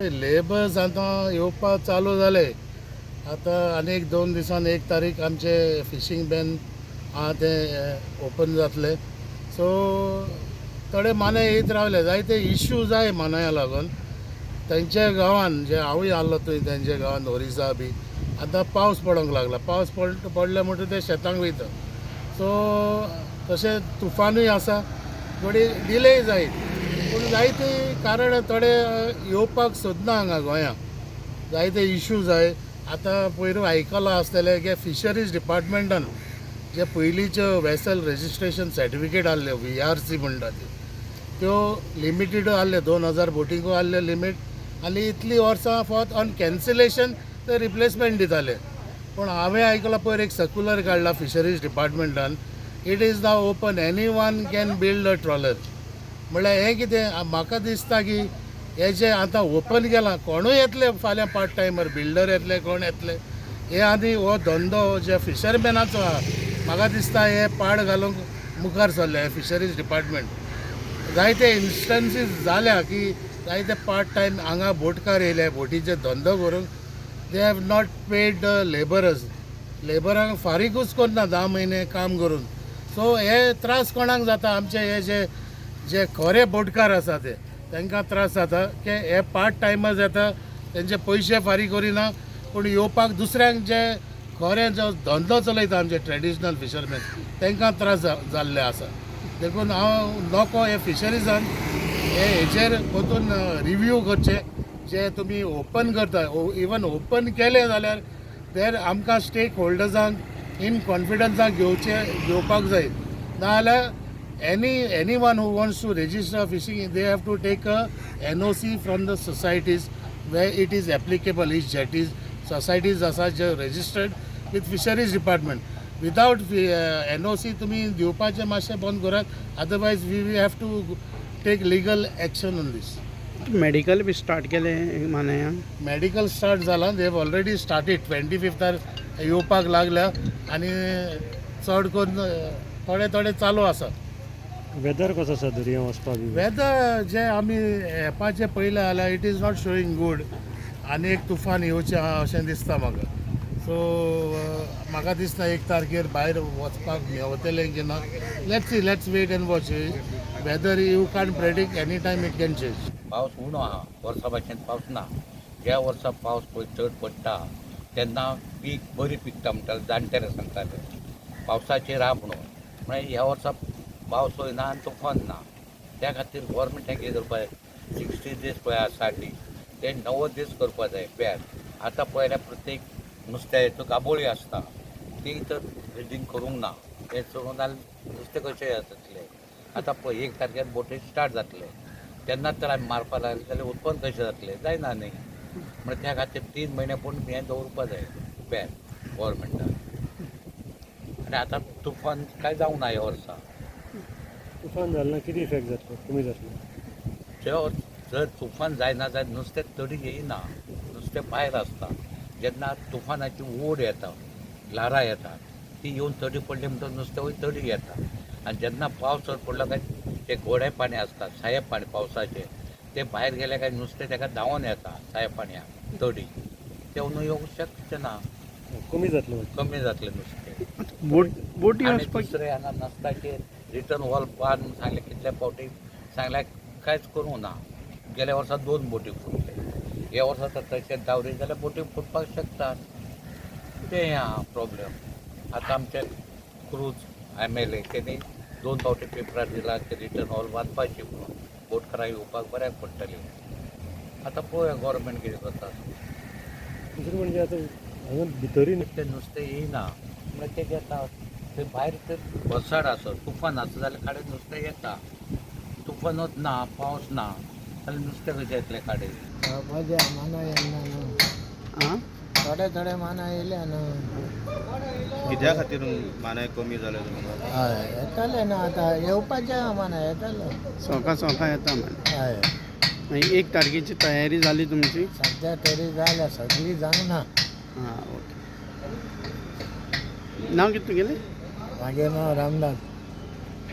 Labours आतां येवपाक चालू जाले. आतां आनी एक 2 दिसान 1 तारीख आमचे फिशींग बॅन आहा तें ओपन जातलें. सो थोडे मानाय येयत रावले. जायते इश्यू जाय मानाया लागून तेंच्या गांवान. जे हांवूय आहलो थंय तेंच्या गांवान, ओरिसा बी. आतां पावस पडोंक लागला. पावस पडले म्हणटकीर ते शेतांक वयता. सो तशें तुफानूय आसा, थोडी डिलेय जायत. पूण जायते कारण, थोडे येवपाक सोदना हांगा गोंया. जायते इश्यू जाय. आतां पयर आयकलां आसतलें की फिशरीज डिपार्टमेंटान जे पयलींच्यो वेसल रजिस्ट्रेशन सर्टिफिकेट आहल्यो, व्हीआरसी म्हणटा त्यो, त्यो लिमिटेड आहल्यो. 2000 बोटींको आहल्यो लिमीट आनी इतलीं वर्सां फक्त ऑन कॅन्सलेशन ते रिप्लेसमेंट दिताले. पूण हांवें आयकलां, पयर एक सर्कुलर काडला fisheries डिपार्टमेंटान, it is now open, anyone can build a trawler. म्हणल्यार हें कितें, म्हाका दिसता की हे जे आतां ओपन केलां, कोणूय येतले फाल्यां, पार्ट टायमर बिल्डर येतले, कोण येतले. हे आनी हो धंदो जे फिशरमॅनाचो आहा, म्हाका दिसता हे पाड घालूंक मुखार सरले हे फिशरीज डिपार्टमेंट. जायते इन्स्टन्सीस जाल्या की जायते पार्ट टायम हांगा बोटकार येयले बोटीचे धंदो करूंक, they have not paid the labourers. लेबरांक फारीकूच करना 10 म्हयने काम करून. सो हे त्रास कोणाक जाता? आमचे हे जे जे खरे बोटकार आसा ते, तांकां त्रास जाता की हे पार्ट टायमर्स येता, तेंचे पयशे फारीक करिना. पूण येवपाक दुसऱ्यांक, जे खरे जो धंदो चलयता आमचे ट्रेडिशनल फिशरमॅन, तांकां त्रास जाल्ले आसा. देखून हांव नको हे फिशरीजान हे हेचेर परतून रिव्यू करचे. जे तुमी ओपन करता, इवन ओपन केले जाल्यार देर आमकां स्टेक होल्डर्सांक इन कॉन्फिडन्साक घेवपाक जाय. नाजाल्यार anyone who wants to register fishing, they have to take a NOC from the societies where it is applicable. Each jetties societies आसा जे registered with fisheries department. Without NOC तुमी दिवपाचें मातशें बंद करात, otherwise we have to take legal action on this. Medical B start केलें मानायांक? Medical start जाला. They have already started. 25थार येवपाक लागल्या आनी चड करून थोडे थोडे चालू आसा. वेदर कसो आसा दर्या वचपाक बी? वेदर जे आमी एपाचें पळयलें जाल्यार it is not showing good. आनी एक तुफान येवचें आहा अशें दिसता म्हाका. सो म्हाका दिसता 1 तारखेर भायर वचपाक मेवतलें की ना. Let's see, let's wait and watch. Weather you can predict, any time it can change. पावस उणो आहा, वर्सा भाशेन पावस ना. ज्या वर्सा पावस पळय चड पडटा तेन्ना पीक बरी पिकता म्हणटाले जाणटेले, सांगताले पावसाचेर आहा म्हणून. म्हळ्यार ह्या वर्सा पावस ना आनी तुफान ना. त्या खातीर गोवोरमेंटान कितें करपाक जाय, 60 दीस पळय आसा ती, ते 90 दीस करपाक जाय बॅन. आतां पळयल्यार प्रत्येक नुस्त्याच्यो गाबोळी आसता, ती तर ब्रिडींग करूंक ना. तें सोडून जाल्यार नुस्तें कशें जातलें? आतां पळय, 1 तारखेर बोटी स्टार्ट जातले, तेन्नाच तर आमी मारपाक लागले जाल्यार उत्पन्न कशें जातलें? जायना न्ही. म्हणल्यार त्या खातीर 3 म्हयने पूण हें दवरपा जाय बॅन गोवोरमेंटान. आनी आतां तुफान कांय जावंक ना ह्या वर्सा. तुफान जालें ना, कितें इफेक्ट जातलो, कमी जातलो? जे जर तुफान जायना जाल्यार नुस्तें तडी येयना, नुस्तें भायर आसता. जेन्ना तुफानाची ओड येता, ल्हारां येता, ती येवन तडी पडली म्हणटकच नुस्तें वयर तडी येता. आनी जेन्ना पावस चड पडलो काय ते गोडे पाणी आसता, सायब पाणी पावसाचें, ते भायर गेले काय नुस्तें ताका धांवोन येता सायब पाणयाक तडी. तें येवंक शकचें ना. कमी जातलो? कमी जातलें नुस्तें. बोटी आनी वचपाक दुसरें, हांगा नासताचेर रिटर्न वॉल बांद म्हूण सांगलें, कितले फावटी सांगल्यार कांयच करूंक ना. गेल्या वर्सा दोन बोटी फुटले. ह्या वर्सा तर तशें दावरी जाल्यार बोटी फुटपाक शकतात. तें आहा प्रॉब्लम. आतां आमचे क्रूज एमएलए, तेणी दोन फावटी पेपरार दिला की रिटर्न वॉल बांदपाची म्हणून, बोटकारां येवपाक बऱ्याक पडटलें. आतां पळोवया गोवोरमेंट कितें करता. दुसरें म्हणजे आतां हांगा भितरूय तें नुस्तें येयना म्हळ्यार तें येता थंय भायर. ते भरसाड आसत, तुफान आसत जाल्यार खाडे नुस्तें येता. तुफानूच ना, पावस ना जाल्यार नुस्तें कशें येतलें खाडे? मजा माना येना न्हू. आं. थोडे थोडे माना येयले न्हू. कित्या खातीर मानाय कमी जाले तुमकां? हय, येतले न्हू, आतां येवपाचें आहा, माना येतले. सोका सोका येता म्हण. हय. मागीर 1 तारखेची तयारी जाली तुमची? सद्या तरी जाल्या, सगळी जावंक ना. आं, ओके. नांव कितें तुगेलें? मागीर नांव रामदास.